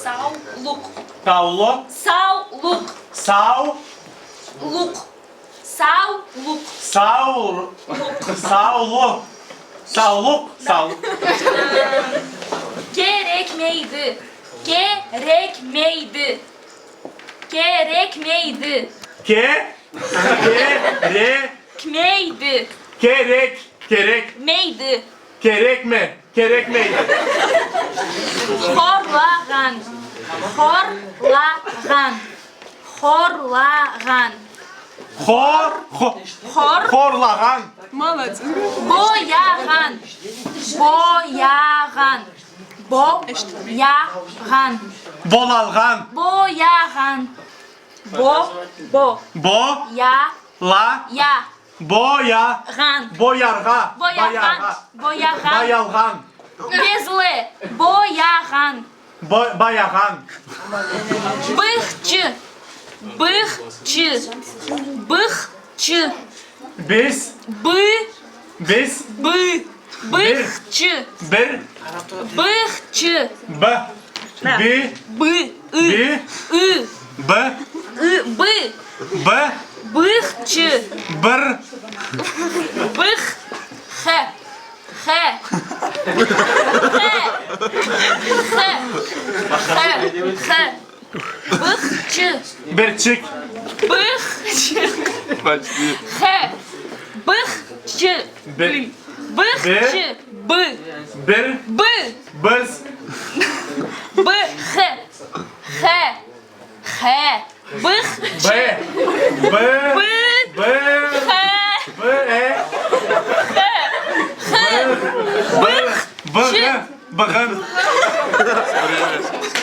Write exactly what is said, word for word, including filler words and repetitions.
Саулукъ. Таулу. Саулукъ. Сау. Лукъ. Саулукъ. Сау-, саулу. Саулукъ. Саулукъ. Керекмейди. Керекмейди. Керекмейди. Ке-, кере-, кмейди. Керек, керек. Мейди. Керекме. Керекмейди. Хорлагъан. Хорлагъан. Хорлагъан. Хор-, хо-, хор-, хорлагъан. Молодец. Боягъан. Боягъан. Боягъан. Болалгъан. Боягъан. Бо-, бо. Бо-, я-, ла-, я. Боя-, гъан. Бояргъа. Боягъан. Баяргъа. Боягъан. Баялгъан. Без лэ. Боягъан. Бо-, баягъан. Быхчы. Быхчы. Быхчы. Биз. Бы-, биз. Бы-, быхчы. Бир. Быхчы. Б-, би. Бы-, ы. Би. Ы. Бы. Ы, бы. Бы. Быхчы. Бир. Бых. Хэ. Хэ. Хэ. Хэ. Хэ. Хэ. Быхчы. Бирчик. Быхчы. Почти. Хэ. Быхчы. Бир. Быхчы. Бир. Бы. Бир. Бы. Быз. Бы. Хэ. Хэ. Хэ. Бых. Бэ. Бы. Бы. Бы. Хэ. Бы, э. Хэ. Хэ. Бы. Бых. Быгы. Быгын.